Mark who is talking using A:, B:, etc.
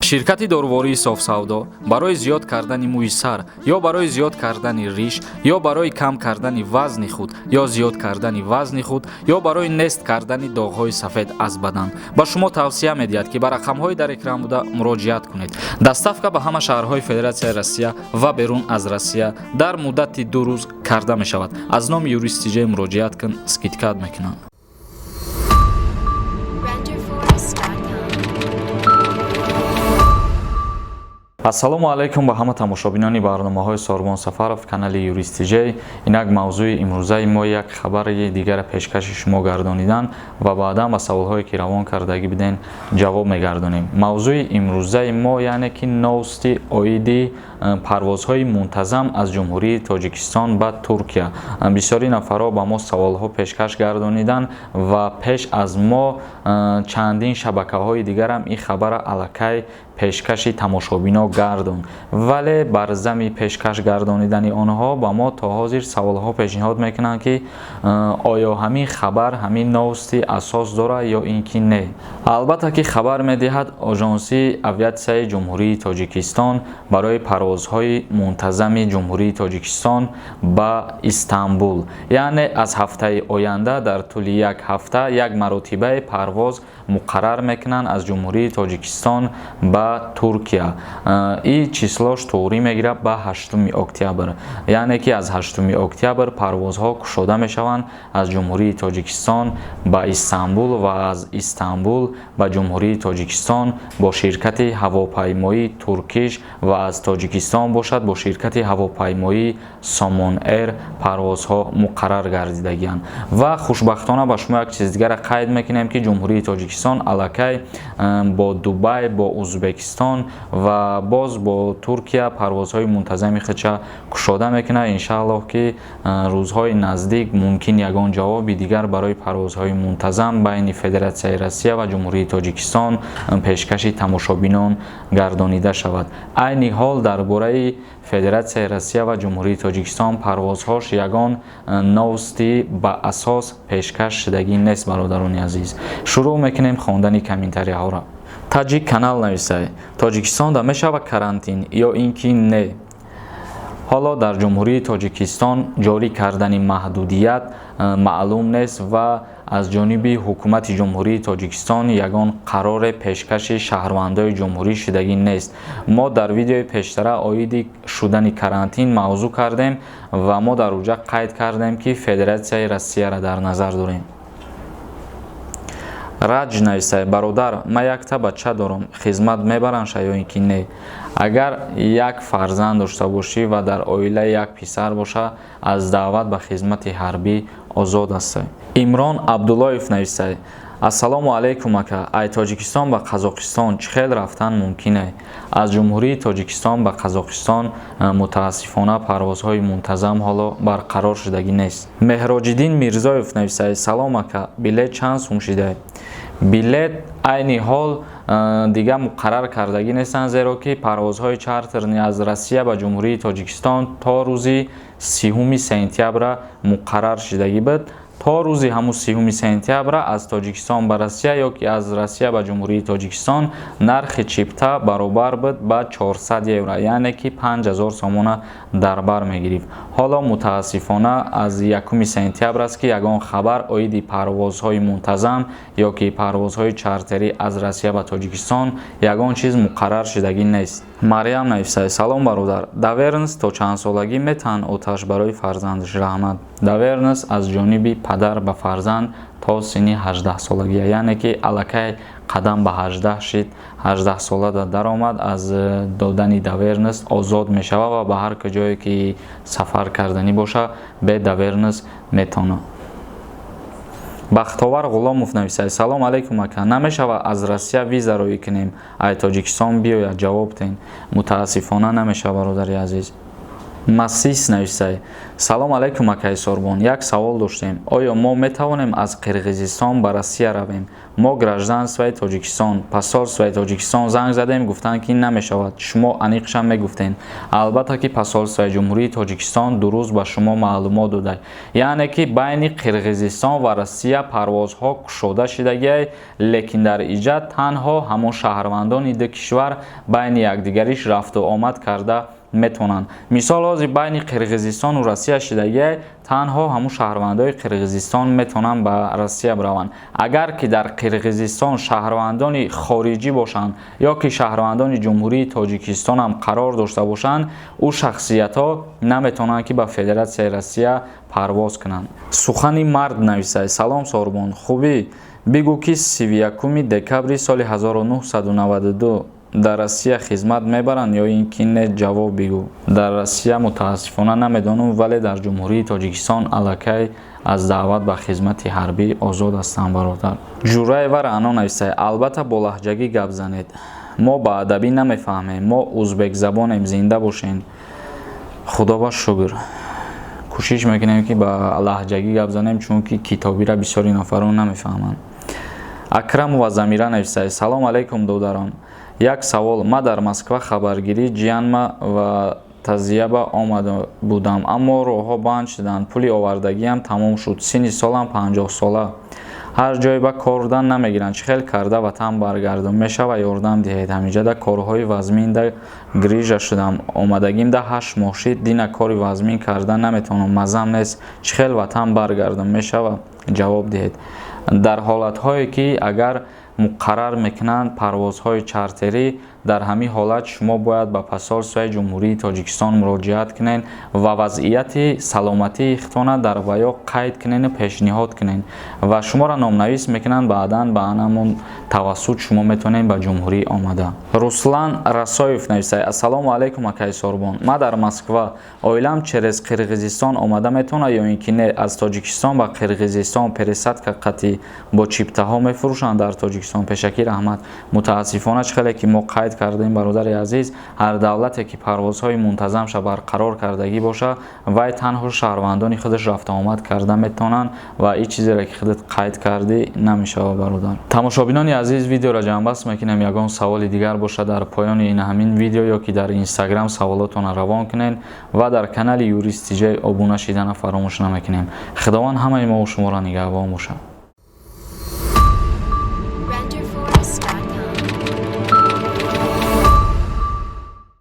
A: Ширкати дорувории Софсавдо барои зиёд кардани мӯи сар ё барои зиёд кардани риш ё барои кам кардани вазни худ ё зиёд кардани вазни худ ё барои нест кардани доғҳои сафед аз бадан ба шумо тавсия медиҳад, ки ба рақамҳои дар экран буда муроҷиат кунед. Доставка ба ҳама шаҳрҳои Федератсияи Россия ва берун аз Россия дар муддати 2 рӯз карда мешавад. Аз номи Юрист Тиҷей муроҷиат кун, скидка мекунанд.
B: Renderforest.com.
A: Ассалому алайкум ба ҳама тамошобинони барномаҳои Сорбон Сафаров, канали Юрист Тиҷей. Инак, мавзӯи имрӯзаи мо як хабари дигара пешкаши шумо гардонидан ва баъдан ба саволҳое, ки равон кардагӣ биден, ҷавоб мегардонем. Мавзӯи имрӯзаи мо, яъне ки новости оиди парвозҳои мунтазам аз Ҷумҳурии Тоҷикистон ба Туркия. Бисёри нафарҳо ба мо саволҳо пешкаш гардонидан ва пеш аз мо чандин шабакаҳои дигарам ин хабара аллакай пешкаши тамошобино гардон, вале бар зами пешкаш гардонидани онҳо ба мо то ҳозир саволҳо пешниҳод мекунанд, ки оё ҳамин хабар, ҳамин новости асос дорад ё ин ки не. Албатта ки хабар медиҳад Ожонсии авиатсияи Ҷумҳурии Тоҷикистон барои парвозҳои мунтазами Ҷумҳурии Тоҷикистон ба Истанбул, яъне аз ҳафтаи оянда дар тӯли як ҳафта як маротибаи парвоз муқаррар мекунанд аз Ҷумҳурии Тоҷикистон ба Туркия. И число ш туғрӣ мегирад ба 8 октябр, яъне ки аз 8 октябр парвозҳо кушода мешаванд аз Ҷумҳурии Тоҷикистон ба Истанбул ва аз Истанбул ба Ҷумҳурии Тоҷикистон бо ширкати ҳавопаймоии Туркиш ва аз Тоҷикистон бошад, бо ширкати ҳавопаймоии Сомон Эйр парвозҳо муқаррар гардидагианд. Ва хушбахтона ба шумо як чиз дигара қайд мекунем, ки Ҷумҳурии Тоҷикистон аллакай бо Дубай, бо Узбекистон ва боз бо Туркия парвозҳои мунтазами худша кушода мекунад. Иншааллоҳ, ки рӯзҳои наздик мумкин ягон ҷавоби дигар барои парвозҳои мунтазам байни Федератсияи Россия ва Ҷумҳурии Тоҷикистон пешкаши тамошобинон гардонида шавад. Айни ҳол дар бораи Федератсияи Россия ва Ҷумҳурии Тоҷикистон парвозҳош ягон новости ба асос пешкаш шудагӣ нест. Бародарони азиз, шурӯъ мекунем хондани комментарияҳоро. Таҷик канал нависай: Тоҷикистонда мешавад карантин ё ин ки не? Ҳоло дар Ҷумҳурии Тоҷикистон ҷорӣ кардани маҳдудият маълум нест ва аз ҷониби ҳукумати Ҷумҳурии Тоҷикистон ягон қароре пешкаши шаҳрвандои ҷумҳурӣ шудагӣ нест. Мо дар видеои пештара оиди шудани карантин мавзӯъ кардем ва мо дар уҷа қайд кардем, ки Федератсияи Россияро дар назар дорем. Раҷ нависай: бародар, ман якта бача дорам, хизмат мебаранша ё ин ки не? Агар як фарзанд дошта бошӣ ва дар оила як писар боша, аз даъват ба хизмати ҳарбӣ озод ҳастай. Имрон Абдуллоев нависай: ассалому алайкум, ака, ай Тоҷикистон ба Қазоқистон чӣ хел рафтан мумкине? Аз Ҷумҳурии Тоҷикистон ба Қазоқистон мутаассифона парвозҳои мунтазам ҳоло барқарор шудагӣ нест. Меҳроҷиддин Мирзоев нависай: салом, ака, билет чанд сум шидай? Билет айни ҳол дига муқаррар кардагӣ нестанд, зеро ки парвозҳои чартерни аз Россия ба Ҷумҳурии Тоҷикистон то рӯзи 30 сентябра муқаррар шудагӣ буд. То рӯзи ҳамун 30 сентябра аз Тоҷикистон ба Россия ё ки аз Россия ба Ҷумҳурии Тоҷикистон нархи чипта баробар буд ба 400 евро, яъне ки 5000 сомона дар бар мегирифт. Ҳоло мутаассифона аз 1 сентябр аст, ки ягон хабар оиди парвозҳои мунтазам ё ки парвозҳои чартерӣ аз Россия ба Тоҷикистон ягон чиз муқаррар шудагӣ нест. Марьям нависай: салом, бародар, доверенность то чанд солагӣ метаҳанд оташ барои фарзандаш? Раҳмат. Доверенность аз ҷониби падар ба фарзанд то синни 18-солагия, яъне ки аллакай қадам ба 18 шид, 18 сола даромад, аз додани доверенность озод мешавад ва ба ҳар куҷое ки сафар карданӣ боша, бе доверенность метавонад. Бахтовар Ғуломов нависад: салом алейкум, ака, намешавад аз Россия виза роӣ кунем, ай Тоҷикистон биёяд? Ҷавоб тен. Мутаассифона, намешавад, бародари азиз. Масис нависай: «Салом алайкум, акаи Сорбон, як савол доштем. Оё мо метавонем аз Қирғизистон ба Россия равем? Мо гражданствои Тоҷикистон, посольствои Тоҷикистон занг задем, гуфтанд, ки намешавад. Шумо аниқша мегуфтем». Албатта, ки посольствои Ҷумҳурии Тоҷикистон дуруст ба шумо маълумот дода, яъне ки байни Қирғизистон ва Россия парвозҳо кушода шидагиай, лекин дар иҷа танҳо ҳамон шаҳрвандони ду кишвар байни якдигариш рафту омад карда метавонанд. Мисол, ҳозир байни Қирғизистону Россия шидагиай, танҳо ҳамун шаҳрвандои Қирғизистон метавонанд ба Россия бираванд. Агар ки дар Қирғизистон шаҳрвандони хориҷӣ бошанд ё ки шаҳрвандони Ҷумҳурии Тоҷикистон ҳам қарор дошта бошанд, ӯ шахсиятҳо наметавонанд, ки ба Федератсияи Россия парвоз кунанд. Сухани мард нависай: «Салом, Сорбон, хубӣ? Бигӯ, ки 31 декабри соли 1992 дар Россия хизмат мебаранд ё ин ки не, ҷавоб бигӯ». Дар Россия, мутаассифона, намедонам, вале дар Ҷумҳурии Тоҷикистон аллакай аз даъват ба хизмати ҳарбӣ озод ҳастанд, бародар. Ҷураева Раъно нависай: «Албатта, бо лаҳҷагӣ гап занед, мо ба адабӣ намефаҳмем, мо узбекзабонем, зинда бошен». Худо ба шукр, кӯшиш мекунем, ки ба лаҳҷагӣ гап занем, чунки китобира бисёри нафарон намефаҳманд. Акрамова Замира нависай: «Салом алайкум, додарон, як савол. Ма дар Москва хабаргирӣ ҷиянма ва тазияба омада будам, аммо роҳҳо банд шуданд, пули овардагиам тамом шуд, синни солам 50-сола, ҳар ҷое ба кордан намегиранд. Чӣ хел карда ватан баргардам мешава? Ёрдам диҳед. Ҳамиҷада корҳои вазминда грижа шудам, омадагимда 8 моҳ шид, дина кори вазмин карда наметавонам, мазам нест. Чӣ хел ватан баргардам мешава? Ҷавоб диҳед». Дар ҳолатҳое ки агар муқаррар мекунанд парвозҳои чартерӣ, дар ҳамин ҳолат шумо бояд ба посольствои Ҷумҳурии Тоҷикистон муроҷиат кунед ва вазъияти саломатии худтона дар ваё қайд кунеду пешниҳод кунед ва шуморо номнавис мекунанд. Баъдан ба анамон тавассут шумо метавонед ба ҷумҳурӣ омада. Руслан Расоев нависад: «Ассалому алайкум, акаи Сорбон, ма дар Москва, оилам через Қирғизистон омада метавонад ё ин ки не? Аз Тоҷикистон ба Қирғизистон пересадка қатъи бо чиптаҳо мефурӯшанд дар Тоҷикистон? Пешакӣ раҳмат». Мутаассифона, чӣ хеле ки мо қайд кардем, бародари азиз, ҳар давлате ки парвозҳои мунтазамша барқарор кардагӣ боша, вай танҳо шаҳрвандони худаш рафтуомад карда метавонанд ва ин чизеро, ки худат қайд кардӣ, намешавад, бародар. Тамошобинони азиз, видеоро ҷамъбаст мекунем. Ягон саволи дигар бошад, дар поёни ин ҳамин видео ё ки дар Инстаграм саволотонро равон кунед ва дар канали Юрист Тиҷай обуна шидана фаромӯш намекунем. Худованд ҳамаи мову шуморо нигаҳбон бошад.